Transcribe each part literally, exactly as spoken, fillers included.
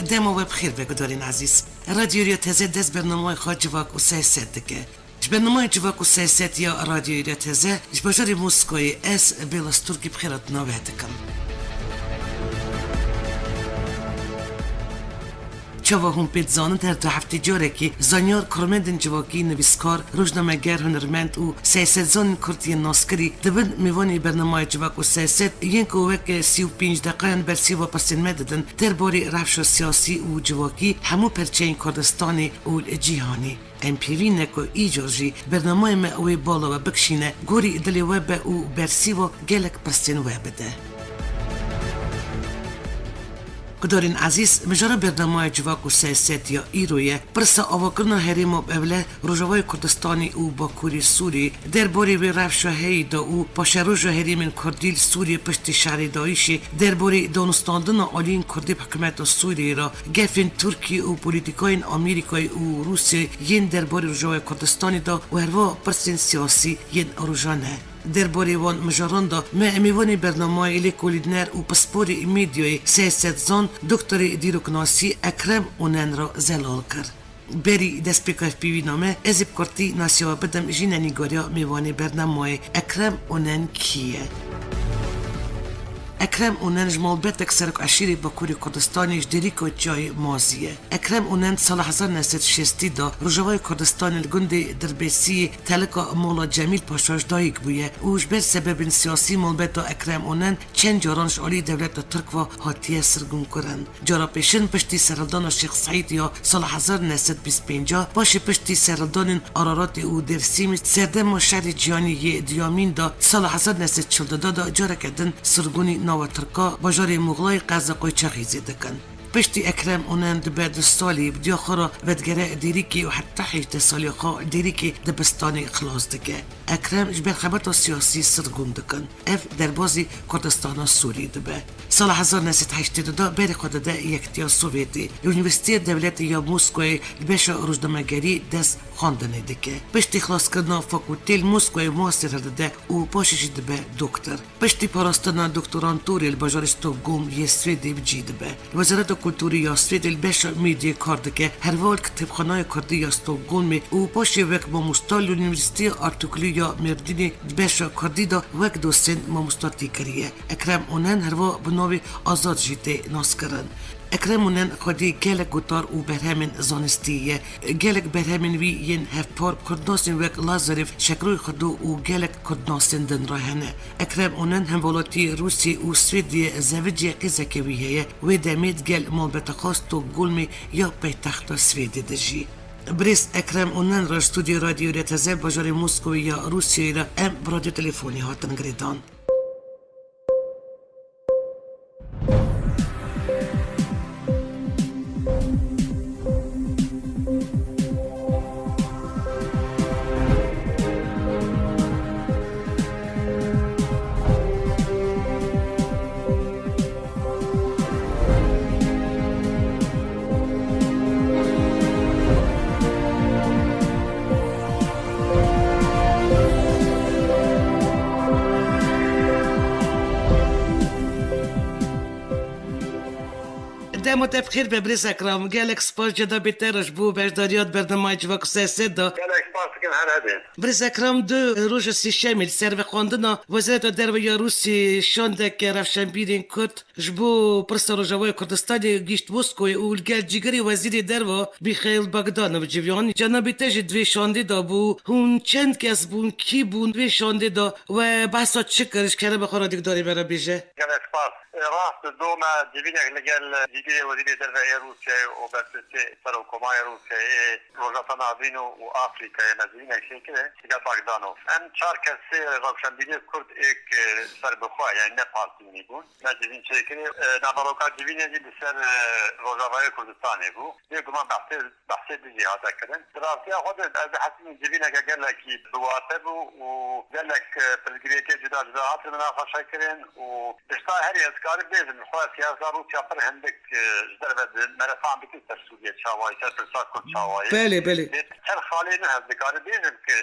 Dema we bi xêr be gudarên ezîz. Radyo Rêya Teze dest bernameyê xwe Civak û Siyaset dike. Ji bernameyê Civak û Siyaset ya Radyo Rêya Teze ji bajarê Moskoyê ez Bêla Stûrkî bi xêr hatina we dikim. Çawa hûn pê dizanin, her du heftê carekê zanyar, karmendên civakî, nivîskar, rojnameger, hunermend û siyasetzanên kurd yên naskirî dibin mêvanê bernameyê Civak û Siyaset yên ku weke sî û pênc deqayan bersîva pirsên me didin derbarê rewşa siyasî û civakî hemû perçeyên Kurdistanê û cîhanê. Em pêvî ne ku îcar jî bernameyê me wê bala we bikişîne, gorî dilê we be û bersîva gelek pirsên we bide. Gudarên ezîz, mijara bernameya Civak û Siyaset ya îro ye. Pirsa avakirina herêma bi ewle Rojavayê Kurdistanê û Bakurê Sûriyê derbarê wê rewşa heyî de û paşeroja herêmên Kurdî li Sûriyê piştî şerê DAIŞê, derbarê danûstandina aliyên Kurdî bi hikûmeta Sûriyê re, gefên Tirkiyê û polîtîkayên Amerîkayê û Rûsyayê yên derbarê Rojavayê Kurdistanê de û herwiha pirsên siyasî yên rojane. Derbarê wan mijaran de me mêvanê bernameyê lêkolîner û pisporê medyayê siyasetzan doktorê dîroknasî Ekrem Onen re zelal kir. Berî destpêka hevpeyvîna me, ez ê bi kurtî nasiya we bidim jî ne nîgariya mêvanê bernameyê. Ekrem Onen kî ye? Ekrem Onen ji malbetek serok eşîrê Bakurê Kurdistanê ji Dêrîka Çiyayê Mazî ye. Ekrem Onen di sala hezar neh sed şêstî de Rojavayê Kurdistanê li gundê Dirbêsiyê telika Mola Cemîl Paşa ji dayik bûye û ji ber sebebên siyasî malbeta Ekrem Onen çend caran ji alî dewleta Tirk ve hatiye sirgûnkirin. Cara pêşin piştî serhildana Şêx Seîd ya sala hezar neh sed bîst pênc, paşê piştî serhildanên Araratê û Dêrsîmê, serdema şerê cîhanî yê duyemîn de di sala hezar neh sed çil du de careke din sirgûnî nava Tirka bajarê Muxlayê qeza Qoyçexîzê dikin. Piştî Ekrem Onen dibe du salî, bi diya xwe re vedigere Dêrîkê û heta hejdeh saliya xwe li Dêrîkê dibistanê xilas dike. Ekrem ji ber xebata siyasî sirgûn dikin. Ev derbazî Kurdistana Sûrî dibe. Sala hezar neh sed heştê du de berê xwe dide Yekitiya Sovyetê. Li Unîversîteya Dewletê ya Moskowayê li beşa rojnamegerî dest xwendinê dike. Piştî xilaskirina fakultê li Moskowayê master hildide û paşê jî dibe doktor. Piştî parastina doktorantorê li bajarê Stockholm yê Swêdê bi cî dibe. Li Wezareta Kulturê ya Swêdê li beşa medyayê kar dike, herwiha li Kitêbxaneya Kurdî ya Stockholmê û paşê wek mamosta li Unîversîteya Artuklu ya Mêrdînê di beşa Kurdî de wek dosent mamostatî kiriye. Ekrem Onen herwiha bi navê Azad jî tê naskirin. Ekrem Onen xwedî gelek gotar û berhemên zanistî ye. Gelek berhemên wî yên hevpar kurdnasên wek Lazarev, Şekroyê Xwedû û gelek kurdnasên din re hene. Ekrem Onen hemwelatiyê Rûsiyê û Swêdiyê zewicî qîzeke wî heye. Wê demê digel malbeta xwe Stockholmê ya paytexta Swêdê dijî. Birêz Ekrem Onen re ji stûdyoya Radyo Rêya Teze bajarê Moskowê ya Rûsiyeyê re em bi radyo telefonê hatin girêdan. Dema te bi xêr be birêz Ekram. Gelek spas cenabê te re ji bo beşdariya di bernameyê Civak û Siyaset de. Gelek spas dikim, her hebîn. Birêz Ekram, di roja sêşemê li ser vexwendina Wezareta Derve ya Rûsiyê şandeke rewşenbîrên Kurd ji bo pirsa Rojavayê Kurdistanê gihîşt Moskowê û li gel cîgirê Wezîrê Derve Mîxaîl Bogdanov civiyan. Cenabê te jî di vê şandê de bû. Hûn çend kes bûn? Kî bûn di vê şandê de? We behsa çi kir? Ji kerema xwe re dîkdarê me re bêje. Gelek spas. Rast, do me civînek li gel cîgirê Wezîrê Derve ê Rûsyayê û berpirsê Serokkomayê Rûsyayê ê Rojhilata Navîn û, û Afrîkayê me civînek çêkirî. Digel Bagdanov. Em çar kesê rewşenbîrê Kurd êk, e, serbixwe, yanî ne partî bûn. Me civîn çêkirî. E, naveroka civînê jî li ser, e, Rojavayê Kurdistanê bû. Bêguman behsê, behsê din jî hate kirin. Di rastiya xwe de ez dihesibim civîneke gelekî bi wate bû û gelek, e, pirsgirêkê cuda cuda hatin minaqeşekirin û tişta herî ez dikarim bêjim, xwe siyasa Rûsya pir hindik, e, ji derve di mere fam bikin ser Sûriye çawa ye, ser pirsa Kurd çawa ye. Belê, belê. Lê çend xalê min ez dikarim bêjim ki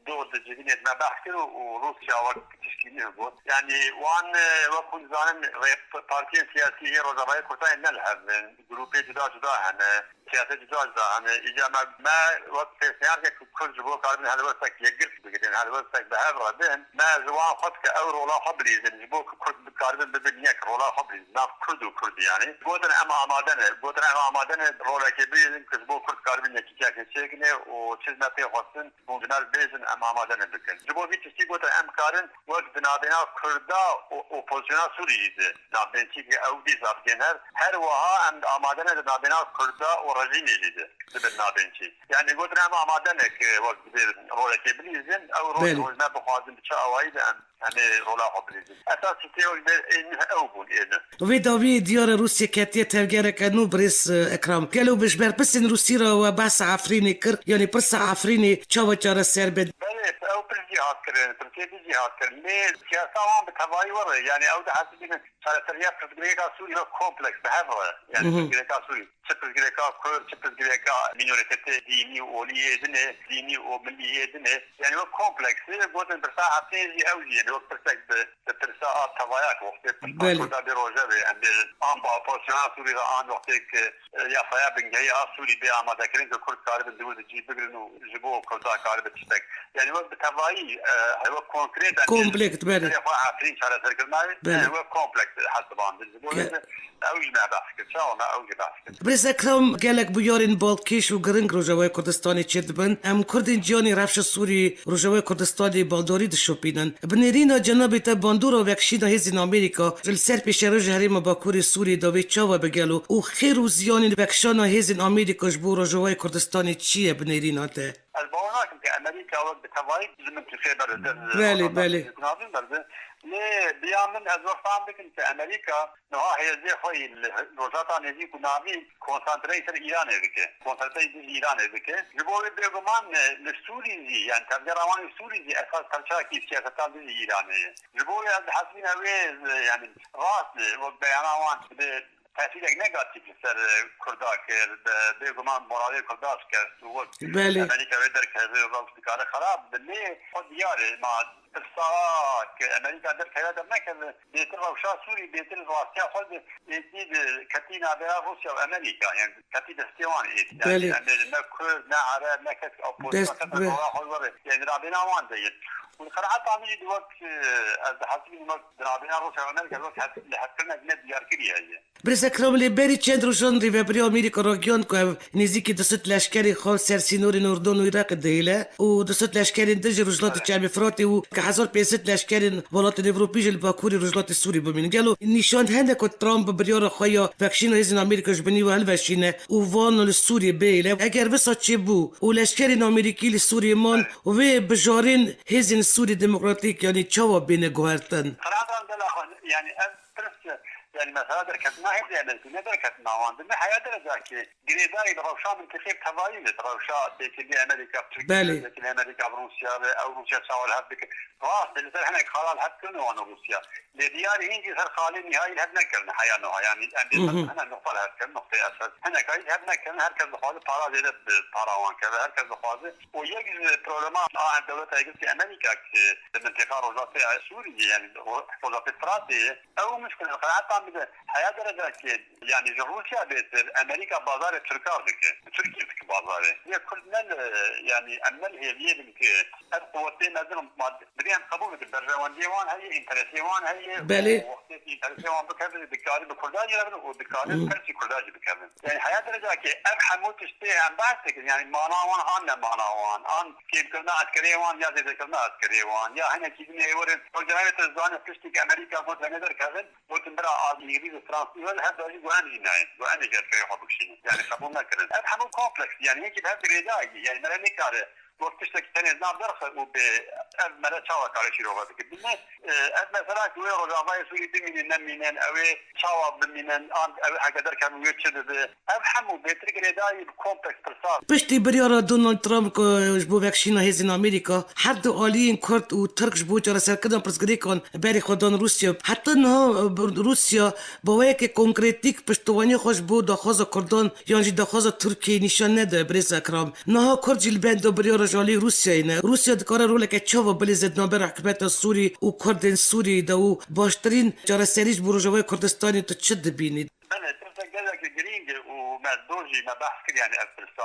dor di civînê me behs kir û, û Rûsya wek tişkî nû got. Yanî wan, e, wek hûn dizanin, rê-, partiyên siyasî yê Rojavayê Kurdan ne li hev in. Grûpê cuda cuda hene. Siyaset cuda cuda hene. Îca me, me wek pêşniyar kir ku Kurd ji bo karibin helwestek yekgirtî bigirin, helwestek bi hev re bin. Me ji wan xwest ku ew rola xwe bilîzin, ji bo ku Kurd bikaribin bibin yek, rola xwe bilîzin. Nav Kurd û Kurdî yanî. Gotin em amade ne. Gotin em amade ne rolekê bilîzin ku ji bo Kurd karibin yekîtiyekê çêkin û çi ji me pê xwestin, hûn ji me re bêjin, em amade ne bikin. Ji bo vî tiştî gotin em karin wek di navbêna Kurda û opozisyona Sûrî jî di navbênçî ew dîsa bigên hev. Her wiha em amade ne di navbêna Kurda û rejîmê jî di bibin navbênçî. Yanî gotin em amade ne ku wek bi rolekê bilîzin, ew rol Belê. Roj me bixwazin bi çi awayî de em, em ê rola xwe bilîzin. Esas tiştê wek de ên ew bûn êne. Vê dawiyê diyar e Rûsya ketiye tevgereke nû birêz, e, Ekram. Gelo bi ji berpirsên Rûsî re we behsa Efrînê kir, yanî pirsa Efrînê çawa çareser be? Belê, ew pirs jî hat kirin, pirsê din jî hat kirin. Lê siyasa wan bi tevayî were, yanî ew dihesibînin çareseriya pirsgirêka Sûrî wek kompleks bi hev re. Yanî Mhm. pirsgirêka Sûrî, çi pirsgirêka Kurd, çi pirsgirêka mînorîtetê dînî û olî yê din e, dînî û milî yê din e. Yanî wek kompleks, gotin pirsa Efrînê jî ew jî, yanî wek pirsek bi, bi pirsa a tevaya ku wextê pirsa Belê. Kurda bê rojevê, em bêjin, an bi opozisyona Sûrî re, an wextê ku e, yasaya bingehî a Sûrî bê amadekirin ku Kurd karibin di wir di cî bigirin û ji bo Kurda karibe tiştek. Yanî wek bi tevayî, e, wek konkret em bêjin, Komplekt, belê. Serê xwe Efrîn çareserkirina, Belê. E, wek kompleks hesibandin. Ji bo Ke- vê de ew jî me behs kir. Çawa me ew jî behs kir. Birêz Ekram, gelek bûyerên balkêş û giring Rojavayê Kurdistanê çêdibin. Em Kurdên Ciyanê Rewşa Sûrî Rojavayê Kurdistanê baldarî dişopînin. Bi nêrîna cenabê te bandora vekşîna hêzên Amerîka ji li ser pêşerojê Herêma Bakurê Sûriyê dawê çawa bi gelo û xêr û ziyanên vekşana hêzên Amerîka ji bo Rojavayê Kurdistanê çi ye bi nêrîna te? Ez bawer nakim ku Amerîka wek bi tevayî ji min tiştê berde, Belê, belê. Navîn berde. Lê biya min ez wek fam bikim ku Amerîka niha hêzê xwe yî li Rojhilata Nêzîk û Navîn konsantreyî ser Îranê dike. Konsantreyî dijî Îranê dike. Ji bo wê bêguman, e, li Sûrî jî, yani tevgera wan li Sûrî jî esas perçakî siyasetan dijî Îranê ye. Ji bo wê ez dihesibînim ew ê, e, yani rast, e, wek beyana wan bi tesîrek negatîf li ser, e, Kurda kir, bi, bêguman moralê Kurda şikest û wek Belê. Amerîka wê derkeve, wek dikare xerab bi. Lê xwe diyar e, ma pirsa ke Amerîka derkeve dernekeve, bêtir rewşa Sûrî, bêtir rastiya xwe di êdî di ketî navbera Rûsya û Amerîka, yani ketî destê wan êdî. Yani Belê. Em bêjin ne Kurd, ne Ereb, ne kes opozisyon, Dest kes be- rola xwe were. Yani navbêna wan de ye. Û li qenaeta min jî di wek, e, ez dihesibînim wek di navbêna Rûsya û Amerîka wek hev-, li hevkirinek ne diyarkirî heye. Birêz Ekram, lê berî çend rojan Rêveberiya Amerîka ragihand ku ev nêzîkî du sed leşkerên xwe ser sînorên Urdun û Iraqê dihêle û du sed leşkerên din ji Rojhilatê Evet. Çemê Firatê û hezar pênc sed leşkerên welatên Ewropî jî li Bakurê Rojhilatê Sûrî bimînin. Gelo nîşan hene ku Trump bi biryara xwe ya vekşîna hêzên Amerîka ji binî we hilveşîne û van li Sûriyê bihêle? Eger wisa çêbû û leşkerên Amerîkî li Sûriyê man, Evet. wê bijarên hêzên Sûrî Demokratîk, yanî çawa bêne guhertin? Qenaeta min bela xwe, yani ev pirs, yani mesela derketina hêzê Amerîkî, ne derketina wan. Di me heya derecakê girêdayî bi rewşa mintîqê bi tevayî ve, bi rewşa têkilî Amerîka bi Tirkiye, Belê. Têkilî Amerîka bi Rûsya ve, ew Rûsya çawa li hev dike. Rast e, li ser hinek xala li hev kirine wan û Rûsya. Lê diyar e hîn jî ser xalê nihayî li hev nekirine heya niha. Yani em bê Hı hı. ser hene nuqta li hev kirin, nuqteyê esas. Hinek a jî li hev nekirine, her kes dixwaze para zêde bi para wan keve, her kes dixwaze. Û yek ji problema a dewleta Yekgirtî Amerîka ki di mintîqa Rojhilatê Sûriyê, yani Ro-, Rojhilatê Firatê ye, ew mişkil e. Qenaeta min de heya derecakê, yani ji Rûsya bêtir Amerîka bazarê Tirka dike. Tirkiye dike bazarê. Yê Kurd ne li, yani em ne li hêviyê bin ki ev quwetê mezin mad-, Divê em qebûl bikin, berjewendiyê wan heye, înteresê wan heye Belê. Û wextê ku înteresê wan bikevin, dikarî bi Kurda jî re bin û dikarî Hı. bi persî Kurda jî bikevin. Yani heya derecakê ev hemû tiştê em behs dikin, yani mana wan an ne mana wan, an kêmkirina eskerê wan ya zêdekirina eskerê wan, ya hinekî din ê werin, wek cenabê te zanî piştî ku Amerîka got em ê derkevin, gotin bira a Îngilîz û Fransîz were, her dajî got em jî nayên, got em ê jî eskerê xwe bikişînin. Yani qebûl nekirin. Ev hemû kompleks, yani yekî bi hev girêdayî, yani me re nikare wek tiştekî tenê di nav derxe û bê ev mere çawa kare şîrove bike. Bine, e, ev mesela ku wê Rojavayê Sûrî bimînin nemînin, ew ê çawa bimînin, an ew heke derkevin wê çi dibe. Ev hemû bêtir girêdayî bi kompleks pirsa. Piştî biryara Donald Trump ku ji bo vekşîna hêzên Amerîka, her du aliyên Kurd û Tirk ji bo çareserkirina pirsgirêkan berê xwe dan Rûsya. Heta niha, e, Rûsya bi wê yekê konkretîk piştevaniya xwe ji bo daxwaza Kurdan yan jî daxwaza Tirkiyeyê nîşan nede, birêz Ekram. Niha Kurd jî li benda biryara ji alî Rûsyayê ne. Rûsya dikare roleke çawa bilîze di navbera hikûmeta Sûrî û Kurdên Sûriyê de û baştirîn çareserî ji bo Rojavayê Kurdistanê tu çi dibînî? Belê, pirsa gelekî girîng e û me dor jî me behs kir, yanî ev pirsa.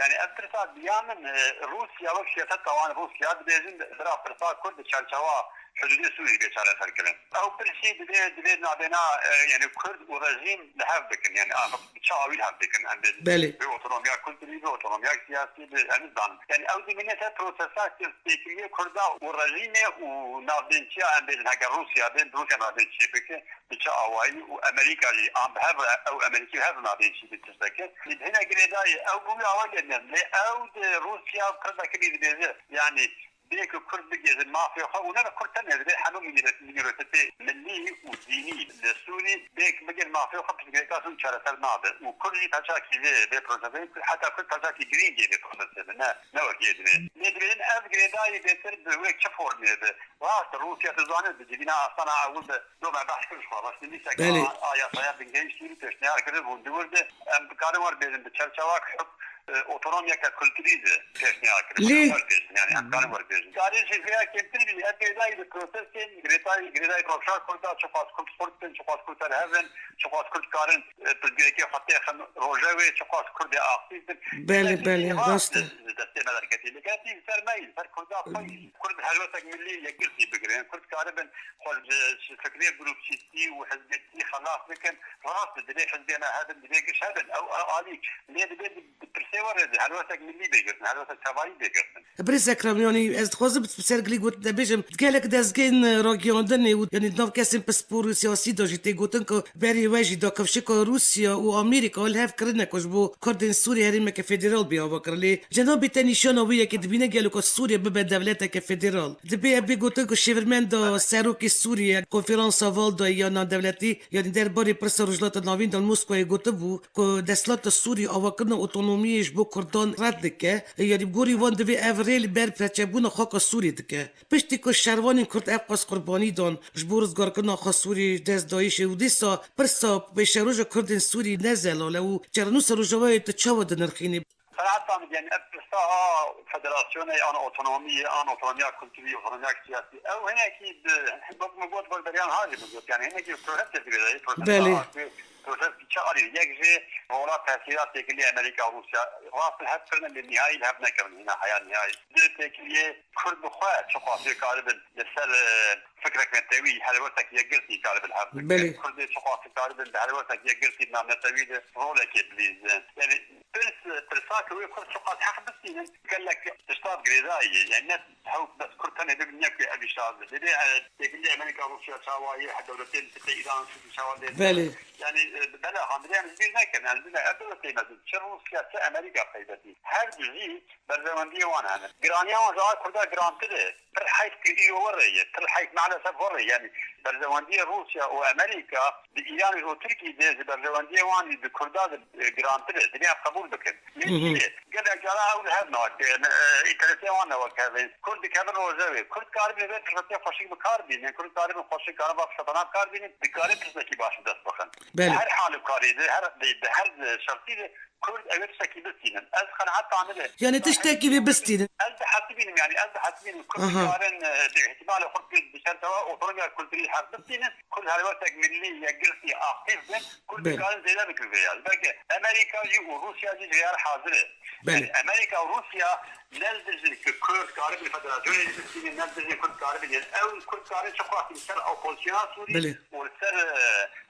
Yanî ev pirsa diya min, e, Rûsya wek siyaseta wan Rûsya dibêjin bira pirsa Kurd di çerçewa hudûdê Sûriyê bê çareserkirin. Ew pirsî divê, divê navbêna, e, yanî Kurd û rejîm li hev bikin. Yanî axir bi çi awî li hev bikin? Em bê Belê. bi otonomiya kulturî, bi otonomiya siyasî, bi em nizanin. Yanî ew dimîne ser prosesa têkiliyê Kurda û rejîmê û navdênçiya, em bêjin heke Rûsya bên, Rûsya navdênçiyê bike. Bi çi awayî û Amerîka jî an bi hev re, ew Amerîkî bi hev re navê jî bi tiştekê. Lê bi hêna girêdayî ew bi wî awayî lê ne. Lê ew di Rûsya Kurda kirî dibêje, yanî bê ku Kurd bigihêjin mafê xwe û ne bi Kurd tenê, divê hemû mînîret-, mînîrotetê milî û dînî li Sûrî bê ku bigihên mafê xwe pirsgirêka Sûrî çareser nabe. Û Kurd jî peçakî vê, vê prosesê, heta Kurd peçakî girîng ê vê prosesê de, ne, ne wek yê dinê. Lê dibêjin ev girêdayî bêtir bi wê çi formê be? Rast, Rûsya, tu zanî, di civîna astana ewil de, do me behs kir ji xwe, rast, nivîsek Belê. a, a yasaya bingehîn Sûrî pêşniyar kiribûn. Di wir de em dikarin wer bêjin, bi çerçewa huk-, e, otonomiyeke kulturî de pêşniyar kiribûn. Lê Em wer bêjin, yanî em karin wer bêjin. Karê jî vêya kêmtir bî, ev girêdayî di prosesên girêdayî, girêdayî rewşa Kurda, çiqas Kurd xurt bin, çiqas Kurd ser hev in, çiqas Kurd karin, e, pirsgirêkê xwe têxin rojevê, çiqas Kurdê aktîf bin. Belê, Belkî belê, rast rast e. di destê me derketî. Li geltî li ser me yî, li ser Kurda xwe yî. Kurd helwetek milî yekgirtî bigirin. Kurd karibin xwe ji, ji fikrê grûpçîstî û hizbêtî xelas bikin. Rast e, divê hizbê me hebin, divê giş hebin. Ew, ew alî. Lê divê di, di pirsê we re de helwetek milî bê girtin, helwetek tevayî bê girtin. Birêz Ekrem, yanî ez dixwazim bi sergilî got-, de bêjim, gelek dezgehên ragihandinê û, yanî, di nav kesên pispor û siyasî de jî tê gotin ku berê we jî da kifşika Rûsya û Amerîka li hev kirine ku ji bo Kurdên Sûrî herêmeke federal bê avakirin. Lê cenabê te nîşana wê yekê dibîne gelo ku Sûriye bibe dewleteke federal. Dibê ev bê gotin ku şêwirmenda serokê Sûriye konferansa Valdayê ya navdewletî, yanî derbarê pirsa Rojhilata Navîn de li Moskowayê gotibû ku desthilata Sûrî avakirina otonomiyê ji bo Kurdan red dike, yanî bi gorî wan divê ev rê li ber perçebûna xaka Sûrî dike. Piştî ku şervanên Kurd ev qas qurbanî dan ji bo rizgarkirina xwe Sûrî ji dest DAIŞê û dîsa pirsa pêşeroja Kurdên Sûrî ne zelal e û çarenûsa Rojavayê tu çawa dinirxînî? Qenaeta min, yanî ev pirsa a federasyonê, an otonomiyê, an otonomiya kulturî, otonomiya siyasî, ew hinekî bi, wek min got, wek beriyan ha jî min got, yanî hinekî proses tê divê, proses Belê. a, proses çi alî, yek jê rola tesîra têkiliyê Amerîka û Rûsya, rast li hev kirine, lê nihayî li hev nekirine, hîna heya nihayî. Di têkiliyê Kurd bi xwe çiqas wê karibin li ser, e, fikrek netewî, helwestek yekgirtî karibin hev bikin. Belê. Kurdê çiqas karibin di helwestek yekgirtî navnetewî de rolekê bilîzin. Yanî pirs, pirsa ku wê Kurd çiqas heq bistînin, gelek tişta girêdayî ye. Yanî ne hew bes Kurd tenê bibin, ne ku ev îşa bi. Divê, e, têkilî Amerîka, Rûsya çawa ye, he dewletên sitê Îran, Sûrî çawa lê Belê. Yanî, e, bela xandiriyan ji bîr nekin. Ez bîne ev dewletê mezin, çi Rûsya, çi Amerîka taybetî. Her du jî berzewendiyê wan hene. Giraniya wan ji a Kurda girantir e. Pir heyf ku îro werê ye. Pir heyf, maalesef werê. Yanî berzewendiyê Rûsya û Amerîka bi Îranê û Tirkiyê de ji berzewendiyê wan jî bi Kurda de, e, girantir e. Divê em qebûl bikin. Lê Hı hı. çi ye? Gelek cara ew li hev nake. E, înteresê wan ne wek hev e. Kurd dikevin rojevê. Kurd karibin vê firseta xweşik bi kar bînin. Kurd karibin xweşik karin va firseta nan bi kar bînin. Dikarin tiştekî baş bi dest bixin. Belê. Her halûkarî de, her, de, de her şertî de Kurd ew ê tiştekî bistînin. Ez qenaeta min e. Yanî tiştekî wê bistînin. Ez dihesibînim, yanî ez dihesibînim Kurd Aha. dikarin, e, bi îhtîmalê xwe bi, bi çerçewa otonomiya kulturî hev bistînin. Kurd helwestek milî yekgirtî aktîf bin. Kurd Belê. dikarin zêde bikin vê ya. Belkî Amerîka jî û Rûsya jî ji vê ya re hazir e. Belê. Yanî Amerîka û Rûsya ne li dijî ku Kurd karibin federasyonê jî bistînin, ne li dijî Kurd karibin. Yanî ew Kurd karin çiqas li ser opozisyona Sûrî Belê. û li ser, e,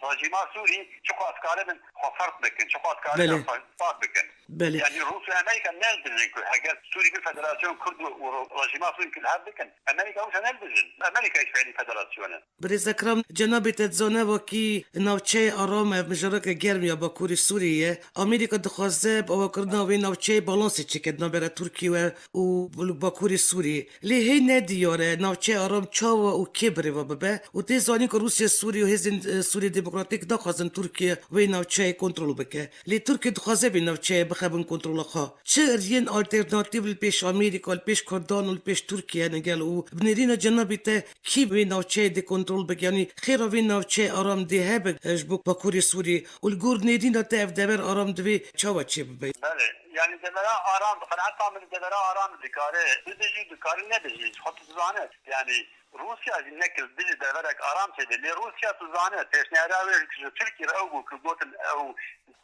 rejîma Sûrî çiqas karibin xwe fert bikin, çiqas karibin Belê. xwe ispat bikin. Belê. Yanî Rûsya, Amerîka ne li dijîn ku heger Sûrî bi federasyon Kurd û, û rejîma Sûrî ku li hev bikin, Amerîka Rûsya ne li dijîn. Amerîka îş fedî federasyon e. Birêz Ekrem, cenabê te dizane wekî navçeyê aram e, mijareke germ ya Bakurê Sûriyê ye. Amerîka dixwaze bi awakirina wê navçeyê balansê çêke di navbera Tirkiye we û Bakurê Sûriyê. Lê hê ne diyar e navçeya aram çawa û kê birêve bibe û tê zanîn ku Rûsya Sûrî û Hêzên, e, Sûrî Demokratîk naxwazin Tirkiye wê navçeyê kontrol bike. Lê Tirkiye dixwaze vê navçeyê bi xe bin kontrola xwe. Çi riyên alternatîf li pêş Amerîka, li pêş Kurdan û li pêş Tirkiye ne gelo? Û bi nêrîna cenabê te kî vê navçeyê dê kontrol bike? Yanî xêra vê navçeyê aram dê hebe, e, ji bo Bakurê Sûriyê? Û li gor nêrîna te ev dever aram divê çawa çêbibe? Belê, yanî devera aram, bi qenaeta min devera aram dikare bibijî, dikare nebijî. Xwe tu dizane, yanî Rûsya jî nekir dijî deverek aram çêbe. Lê Rûsya tu zane, pêşniyara wê ji Tirkî re ew bû ku gotin ew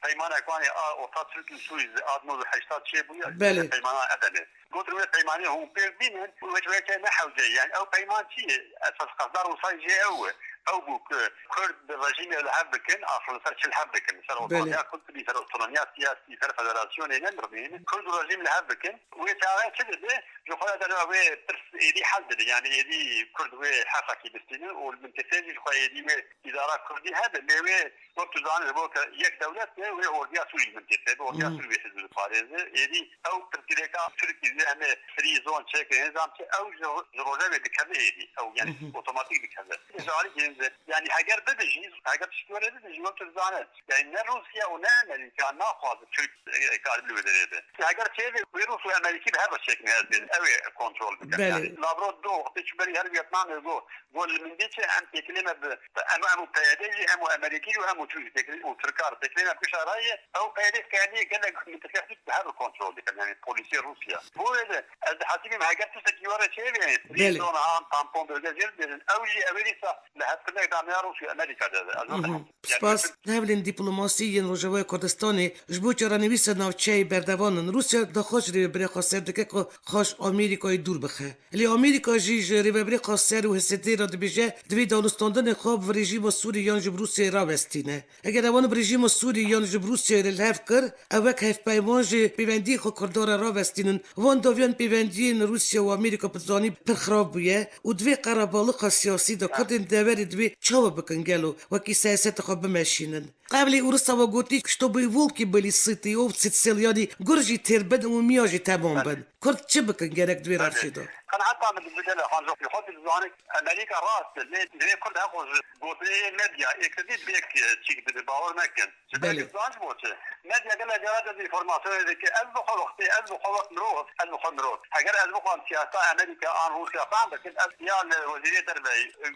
peymanek wan ê a orta Tirk û Sûrî ji hat nod û heştad çêbûye, Belê. Peymana Edenê. Gotin wê peymanê hûn pêk bînin, wê wê çê nehewce. Yani ew peyman çi ye? Esas qesda Rûsayê jê ew e. Ew bû ku Kurd bi rejîmê li hev bikin, aslında ser çi li hev bikin? Ser Belê. Otonomiya Kurd bî, ser otonomiya siyasî, ser federasyonê ne mirnîn. Kurd û rejîm li hev bikin. Wê çaxê çi dibe? Ji xwe re derve wê pirs êdî hel dibe. Yani êdî Kurd wê heqekî bistînin û li mintîqê jî ji xwe êdî wê îdara Kurdî hebe. Lê wê wek tu zanî ji bo ke yek dewlet be, wê ordiya Sûrî li mintîqê be, ordiya Hmm. Sûrî wê hizb diparêze. Êdî ew pirsgirêka Tirkî wê em ê free zone çêkin, nizam çi, ew ji, ji rojevê dikeve êdî. Ew yani Mhm. otomatîk dikeve. Ji alî hênze, yani heger bibijî, heger tiştî were bibijî, wek tu dizane. Yani ne Rûsya û ne Amerîka naxwaze Tirk, e, karibe li wê derê be. Heger çêbe wê Rûs û Amerîkî bi hev re çêkin hezbên, ew ê kontrol bikin. Belê. Yani Lavrov du wextê çû berî her Vietnamê got, got li min dî çi em têkilê me bi, em, em û P Y D jî, em û Amerîkî jî û em û Tirk jî têkilê û Tirkar têkilê me bikişa rayê, ew P Y D keniye gelek mintîqe bi hev re kontrol dikin. Yani polîsê Rûsya. Bo wê de ez dihesibim heger tiştekî were çêbe, yani Belê. Free zone, an tampon bölge jê dibêjin. Ew jî ew ê dîsa li hevkirnek dameya Rûsya û Amerîka de be. Ez Mhm. Yani Spas. Hevlên dîplomasî yên Rojavayê Kurdistanê ji bo çarenivîsa navçeyê berdewam in. Rûsya daxwaz ji rêvebirê xwe ser dike ku xwe ji Amerîkayê dûr bixe. Lê Amerîka jî ji rêvebirê xwe ser û H S D re dibêje, divê danûstandinê xwe bi rejîma Sûrî yan ji bi Rûsyayê rawestîne. Eger ewan bi rejîma Sûrî yan ji bi Rûsyayê re li hev kir, ew wek hevpeyman ji pêvendiyê xwe Kurdan re rawestînin. Van dawiyan pêvendiyên Rûsya û Amerîka bi zanî pir xirab bûye û di vê qerebalixa siyasî de Kurdên deverê divê çawa bikin gelo, wekî siyaseta xwe bimeşînin? Qewlê Ûrisa we gotî, Чтобы волки были сыты, овцы целы, yanî gur jî têr bin û miya jî temam bin. Kurd çi bikin gerek di vê rewşê de? Qenaeta min bi gele xanjoqî xwe dizane Amerîka rast e, lê divê Kurd heqo ji gotinê yê medya ê Kurdî bêk çîk bide, bawer nekin. Ji ber Belê. Kurdan ji bo çi? Medya gele cara dezinformasyonê dike. Ez bi xwe wextê, ez bi xwe wek mirov, ez bi xwe mirov. Heger ez bixwam siyaseta Amerîka an Rûsya fehm bikim, ez ya li wezîrê derve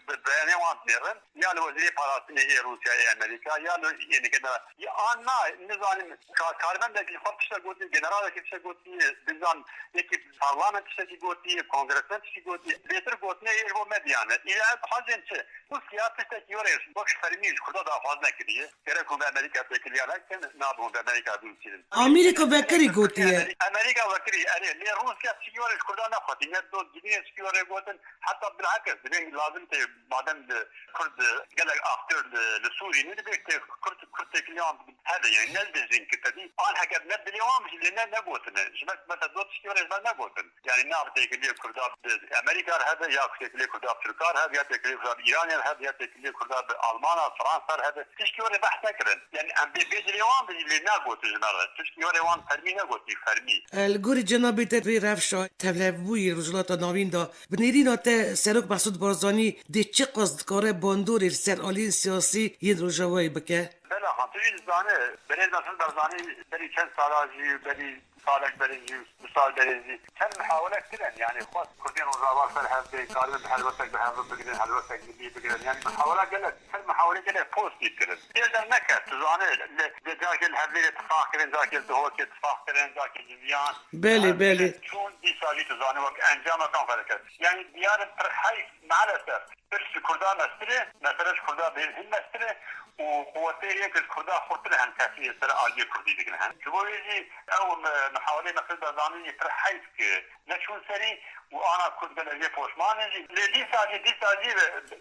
bi beyanê wan dinêrim, ya li wezîrê parastinê ê Rûsya ê Amerîka, ya li yê nike de. Ya an na, nizanim, ka-, karmendekî xwe tiştek gotiye, generalekî tiştek gotiye, bizan yekî parlament tiştekî gotiye, kongresmen tiştekî gotiye. Bêtir gotinê ê ji bo medya ne. Î ez dixwazim çi? Rûsya tiştekî were wek fermî ji Kurda daxwaz nekiriye. Gerek hûn bi Amerîka têkiliya nekin, nabin hûn bi Amerîka bimînin. Amerîka vekirî gotiye. Amerîka vekirî, erê, lê Rûsya tiştekî were ji Kurda nexwestî. Ne dost gidî ne tiştekî were gotin, heta bilhekis dibên lazim tê madem li Kurd gelek aktör li, li Sûrî ne dibê tê Kurd, Kurd têkiliya wan hebe, yani ne dibêjin ki tedî. An heger ne dilê wan bijî lê ne, negotine. Ji me, mesela dost tiştekî were ji me negotin. Yani nav têkiliyê Kurda bi Amerîka re hebe, ya têkiliyê Kurda bi Tirka re hebe, ya têkiliyê Kurda bi Îranê re hebe, ya têkiliyê Kurda bi Almana, Fransa re hebe. Tişkî were behs nekirin. Yani em bê bê dilê wan bijî lê nagotin ji me re. Tişkî were wan fermî negotî, fermî. Li gorî cenabê te vê rewşa tevlihevbûyî Rojhilata Navîn de bi nêrîna te Serok Mesûd Barzanî dê çiqas dikare bandorê li ser aliyên siyasî yên Rojavayê bike? Bela xan, tu jî dizane, Berêz Mesûd Barzanî berî çend sala jî, berî salek berê jî, du sal berê jî çend mihawelek kirin, yani xwest Kurdên Rojava ser hev bê, karibin bi helwestek bi hev bigirin, helwestek milî bigirin. Yani mihawela gelek, çend mihawelê gelek pozîtîf kirin. Têr derneket, tu zanî, li, li carkê li Hevlêrê tifaq kirin, carkê li Duhokê tifaq kirin, carkê Cizîyan. Belê, Hevlêrê belê. Çûn dîsa jî tu zanî wek encama kan feriket. Yani diyar e pir heyf, maalesef. Pirs ji Kurda mestir e, mesele ji Kurda bê hin mestir e û quwetê yek ji Kurda xurtir hen tesîrê ser aliyê Kurdî dikin hen. Ji bo wê jî ew mi-, mihawelê Mesûd Barzanî jî pir heyf ki neçûn serî û ana Kurd gelek jê poşman in jî. Lê dîsa jî, dîsa jî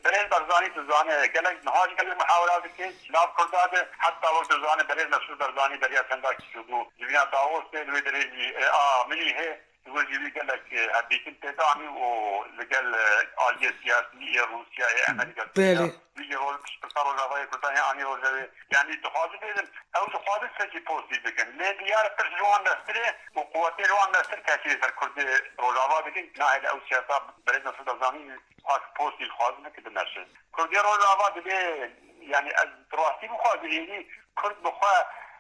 Berêz Barzanî tu zane gelek niha jî gelek mihawela dike nav Kurda de. Heta wek tu zane Berêz Mesûd Barzanî beriya çendakî çûbû civîna Davosê, li wê derê jî, e, a milî hê. Ji bo jî wî gelek, e, hevdîtin tê danî û li gel, e, aliyê siyasî yê Rûsyayê, Amerîka, Belê. Wî jî rol piştpirsa Rojavayê Kurdan yê anî rojevê. Yanî dixwazin bêjin, ew dixwazin tiştekî pozîtîf bikin. Lê diyar e pirs ji wan mestir e û quwetê li wan mestir tesîrê ser Kurdê Rojava dikin. Nahêle ew siyasa Berêz Mesûd Barzanî a pozîtîf dixwazin ki bimeşin. Kurdê Rojava dibê, yanî ez bi rastî bixwazim, êdî Kurd bi xwe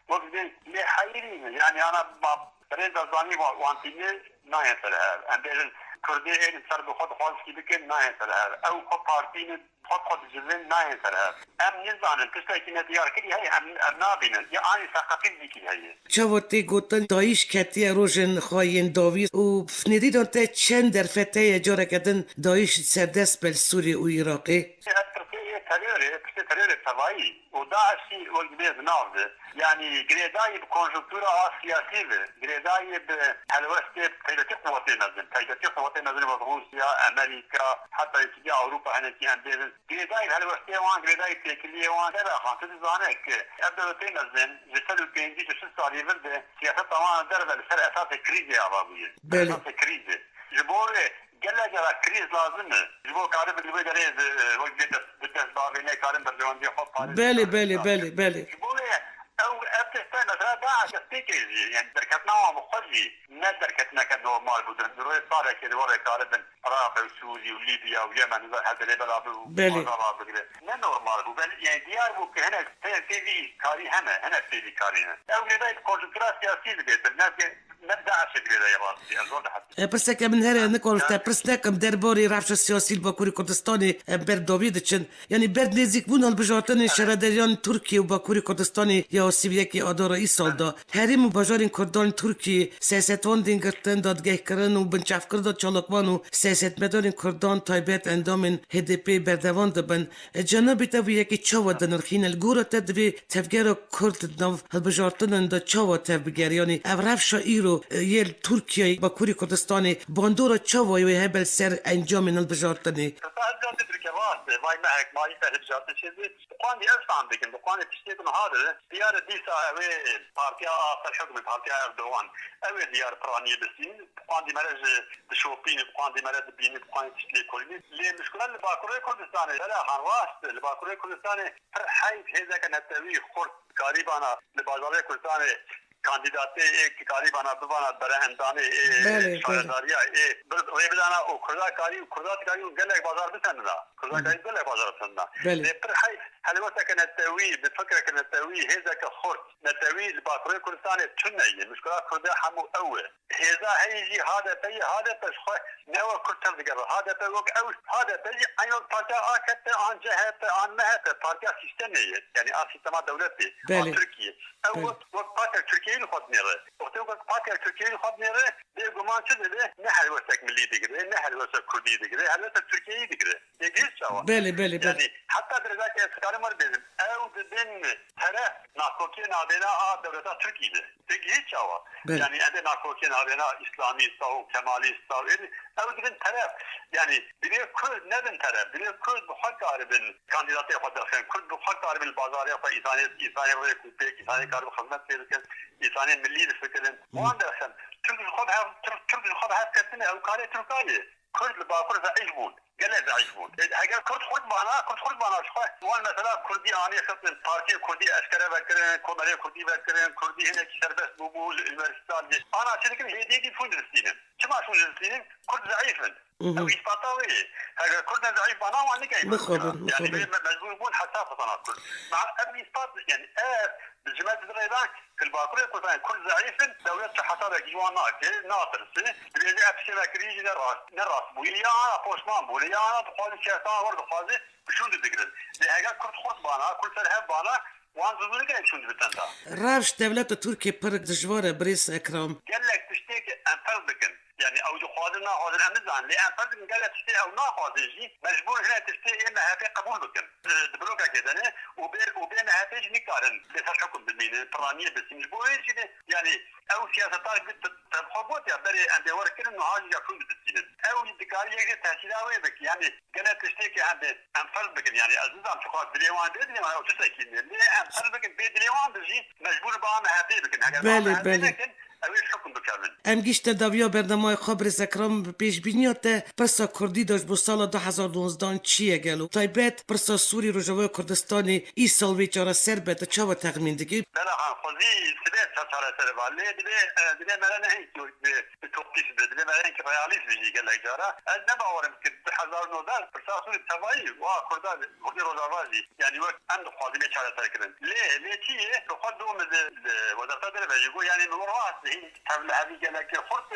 Wek dibê lê heyirî ne. Yanî ana ma Birêz Barzanî wa-, wan tîne nayên ser hev. Em bêjin Kurdê ên ser bi xwe dixwazkî bikin nayên ser hev. Ew xwe partî ne, xwe xwe dicivin nayên ser hev. Em nizanin, tiştekî nediyar kirî heye, em, em nabînin. Ya anî seqetî zîkî heye. Çawa tê gotin, DAIŞ ketiye rojên xwe yên dawî û nêrînan te çend derfet heye careke din DAIŞ serdest be li Sûriyê û Iraqê? Ev pirsê yê terorê, pirsê terorê tevayî û DAIŞ jî wek dibê di nav de. Yanî girêdayî bi konjunktura a siyasî ve, girêdayî bi helwestê taybetî quwetê mezin, taybetî quwetê mezin wek Rûsya, Amerîka, heta Yekîtiya Ewropa hinekî em bêjin. Girêdayî helwestê wan, girêdayî têkiliyê wan, deraxan, tu dizane ki ev dewletê mezin ji sed û pêncî ji şeş salî vir de siyaseta wan derve li ser esasê krîzê ava bûye. Belê. Esasê krîzê. Ji bo wê gelek cara krîz lazim e. Ji bo karibin li wê derê, e, wek dê dest, bi dest bavê nekarin berjewendiya xwe parêz Belê, bikin. Belê, belê, belê. Ji bo wê ew, ev tişt mesela DAIŞ destpêkê jî, yani derketina wan bi xwe jî ne derketineke normal bû. Di hundirê salekê li were karibin Iraqê û Sûrî û Lîbya û Yemen û her derê bela bi û Belê. Azava bigire. Ne normal bû. Bel-, yani diyar bû ki hinek tê-, têvî karî hene, hinek têvî karî ne. Ew girêdayî bi konjunktura siyasî dibêtin. Ne, ne DAIŞ girêdayî rastî. Ez zor dihesibim. E, pirseke min here nikor te pirs nekim derbarê rewşa siyasî li Bakurê Kurdistanê em ber dawî diçin. Yanî ber nêzîkbûn hilbijartinên şaredariyan Tirkiye û Bakurê Kurdistanê ya sî û yekê Adara îsal de, herêm û bajarên Kurdan li Tirkiyê siyasetvan tên girtin, dadgehkirin û binçavkirina çalakvan û siyasetmedarên Kurdan taybet endamên H D P berdewam dibin. Cenabê te vê yekê çawa dinirxîne? Li gora te divê tevgera Kurd di nav hilbijartinan de çawa tevbigere? Yanî ev rewşa îro, e, yê li Tirkiyeyê, Bakurê Kurdistanê bandora çawa wê hebe li ser encamên hilbijartinê? Heta ev can dibirke rast e. Vay mehek, mayî te hilbijartin çêdibê. Bi xwendî ev fam bikin, bi xwendî tiştê ku niha dibe. Diyar e dîsa ew ê partiya a ser hukmê, partiya Erdogan. Ew ê diyar piraniyê bistînin. Bi xwendî me re ji dişopîne, bi xwendî me re dibîne, bi xwendî tişt lê kolîne. Lê mişkila li Bakurê Kurdistanê, bela han rast e, li Bakurê Kurdistanê pir heyf hêzeke netewî xurt karîbana li bajarê Kurdistanê kandîdatê ê ki karîbana bivana bereendamê ê Belê, belê. Şaredarîya ê bir rêbidana û Kurda karî û Kurda dikarî û gelek bajar bisendina. Kurda Hı hı. karî gelek bajar bisendina. Belê. Lê pir heyf helwesteke netewî, bi fikreke netewî, hêzeke xurt netewî li Bakurê Kurdistanê tune ye. Mişkila Kurdê hemû ew e. Hêza heyî jî H D P ye. H D P ji xwe ne wek Kurd tev digere. H D P wek ew, H D P jî eyn wek partiya A K P an C H P an M H P partiya sîstemê ye. Yani a sîstema dewletê, a Belê. Tirkiye. Ew Belê. wek, wek partiya Tirkiyeyê li xwe dinêre. Wextê wek partiya Tirkiyeyê li xwe dinêre, bêguman çi dibe? Ne helwestek milî digire, ne helwestek Kurdî digire, helwestek Tirkiyeyî digire. Têgihîş çawa? Belê, belê, belê. Yani heta derece ki ez karim were bêjim, ew dibin teref nakokiyê navêna a dewleta Tirkî de. Têgihîş çawa? Belê. Yani em ê nakokiyê navêna Îslamîsta û Kemalîsta û êdî, ew dibin teref. Yani divê Kurd nebin teref. Divê Kurd bi xwe karibin kandidatê xwe derxin. Kurd bi xwe karibin li bazarê xwe îsanê, îsanê rêk û pêk, îsanê karibin xizmet pê bikin, îsanê milî bifikirin. Hı. Wan derxin. Türk ji xwe bi hev, Türk, Türk ji xwe bi hev ketine, ew karê Tirka ye. Kurd li Bakur zeîf bûn. Gelek zeîf bûn. E, heger Kurd xurt bana, Kurd xurt bana ji xwe. Wan mesela Kurdî anî xistin, partiyê Kurdî eşkere vekirin, komelê Kurdî vekirin, Kurdî hinekî serbest bûbû, li unîversîta li. Ana çi dikin, hêdî hêdî fûn didistînin. Çima fûn didistînin? Kurd zeîf in. Mhm. Ew îspata wê ye. Heger Kurd ne zeîf bana wan nikeyin. Bixwebin, Yani bixwebin. Vê me-, mecbûr bûn hesab xwe sana Kurd. Ma ev îspat, yani ev Bi ji me didirêda ki li Bakurê Kurdistanê Kurd zeîf in, dewlet çi hesabekî ji wan nake, natirse. Dibêje ev tiştê me kirî jî ne rast, ne rast bûye. Ya ana poşman bûne, ya ana dixwaze siyaseta wan wer dixwaze, bi şûn digirin. Lê heger Kurd xurt bana, Kurd ser hev bana, wan zû zû nikarin şûn dibin tenda. Rewş dewleta Tirkiyê pir dijwar e, birêz Ekram. Gelek tiştê ki em ferz bikin. Yani ew dixwazin naxwazin em nizanin. Lê em ferz bikin gelek tiştê ew naxwazin jî mecbûr hine tiştê ê M H P qebûl bikin. Di blokekê de ne û bê, û bê M H P jî nikarin bê ser hukm bimînin, piraniyê bistînin. Ji bo wê jî de, yani ew siyaseta te bi xwe got ya berê em bê wer kirin, niha jî ya hûn didistînin. Ew dikarî yek jî tesîra wê bike. Yani gelek tiştê ki em bê, em ferz bikin, yani ez nizanim çiqas dilê wan bê dilê wan ew tiştekî ne. Lê em ferz bikin bê dilê wan bi jî mecbûr ba M H P bikin. Heger ba Belê, M H P belê. nekin, Ew ê hukm bikevin. Em gihîştine dawiya bernameyê xwe, birêz Ekrem, bi pêşbîniya te pirsa kurdî de ji bo sala du hezar û nozdehan çi ye gelo? Taybet pirsa Sûrî, Rojavaya Kurdistanê îsal wê çareser be, tu çawa texmîn dikî? Bela xan, xwezî sibê çareser ba, lê divê, e, divê mere ne hîn bi utopîst be, divê mere hîn realîst be jî gelek cara. Ez ne bawerim ki du hezar û nozdeh pirsa Sûrî tevayî wa Kurda, Kurdê Rojava jî, yanî wek em dixwazî bê çareserkirin. Lê, lê çi ye? Bi xwe dom li, li Wezareta Derve jî got, yanî min rast hîn tevlihevî gelekî xurt,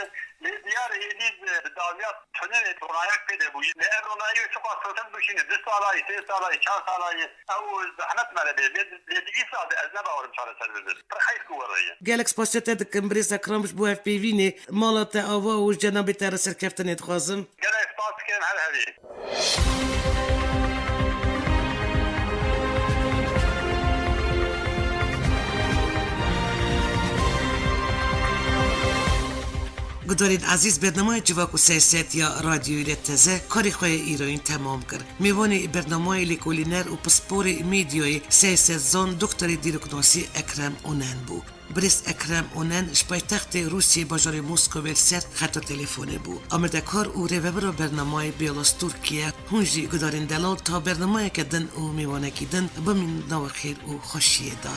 lê diyar êdî bi, bi dawiya tunelê ronayek pê de bû. Lê ev ronayî wê çiqas sotin bişîne, du salayî, sê salayî, çar salayî, ew zehmet me re bê. Lê, lê di îsal de ez ne bawerim çareser bibe. Pir heyf ku were ye. Gelek spasiya te dikim, birêz Ekrem, ji bo ev pêvînê. Mala te ava û ji cenabê te re serkeftinê dixwazim. Gelek spas dikim, her herî. Gudarên ezîz, bernameya Civak û Siyaset ya Radyoyê L T Z karê xwe yê îroyîn temam kir. Mêvanê bernamayê lêkolîner û pisporê medyayê, siyasetzan, doktorê dîroknasî Ekrem Onen bû. Birêz Ekrem Onen ji paytextê Rûsiyê bajarê Moskovê li ser xeta telefonê bû. Amadekar û rêvebira bernamayê Beyaz Tirkiye, hûn jî gudarên delal ta bernameyeke din û mêvanekî din bimînin nava xêr û xweşiyê de.